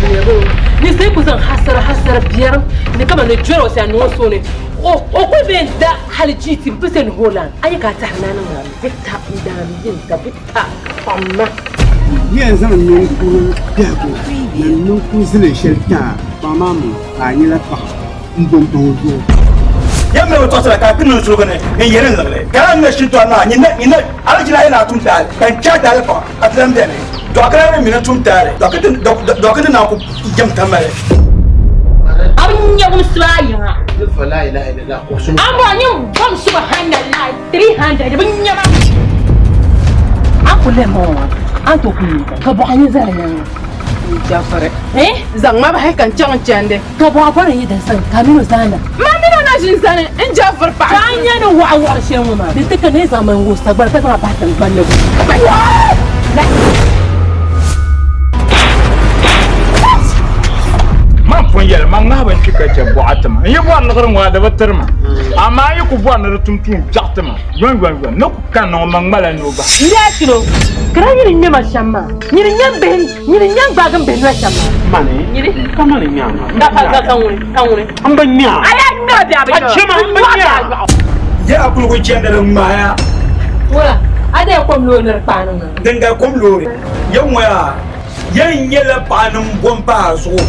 Dunia bɔŋɔ ninsal ku zaŋ hasara hasara biɛrim ni kaman ni jɔra o sani niŋ o suhu ni o kul bee n-da hali GT m-pili ni Holland. A yi ka a tɛhiri ni a niŋ maa buta n-daan yin ka buta kpaŋ ma. Yi yɛn zaŋ ninkuri biɛhigu ni ninkuri zilin shɛli ti a, paɣa maa mi ka a nyɛla paɣa m-bo m-pahi o zuɣu. Yɛm mi bi tɔɣisira ka a kpi niŋ suligu ni n-yɛli n liɣiri. Ka a ni na shintɔri maa, nyin na alizina yi na tum taali, ka n chɛ a taali paɣ a ti lan beni. Dɔɣikina ni mi ni tum taali, dɔɣikina ni naan ku jɛm tamali. A bi nya wumsibu a yiŋa. Amaa nyin bom subahanallahi 300 bi nya ma. A ku lɛhi ma ŋɔ maa, a ni tooi ku nyin ka bɔɣa nyin zali nyaŋa. Jafari, zaŋ ma bahi ka n chaŋ n chandi. Ka bɔɣa bɔri n yi din sani ka a mini o zaana. Ma mini o na ʒi n-zani n Jafari paɣa. Ka a nya ni wɔɣa wɔɣi shɛli ŋɔ maa, di ti ka ni zaŋ ma n-wuhi sagbani ka zaŋ a bahi tiŋgbani ni. Man pun yɛli ma ŋahiba n-kpi ka chɛ bɔɣa ti ma. N yi bɔri liɣiri ŋɔ a di bi tiri ma. Amaa yi ku bɔri ni di tum tuun biɛɣu ti ma yomyomyom, ni ku kanna ŋɔ man ŋmala ni o bahi. N daa chɛ o, ka daa nyini ŋme ma shɛm maa. Nyini nya m bihi, nyini nya n gbaagi m bihi noli shɛm maa. Mani, Nyini. ka mani nya ma. Ka ka ka ka ŋuni, ka ŋuni. M bi nya. A yaa ŋme a bihi a bi A nya. chɛ ma, m bi N nya. nyɔɣu. Ye a kuligu chɛndi di ŋmaaya. Wula, a dee kom loori ni di kpaani ŋɔ. Din gari kom loori, ye ŋɔ yaa, yɛn nyɛla paɣa ni m-bo m-pahi a zuɣu.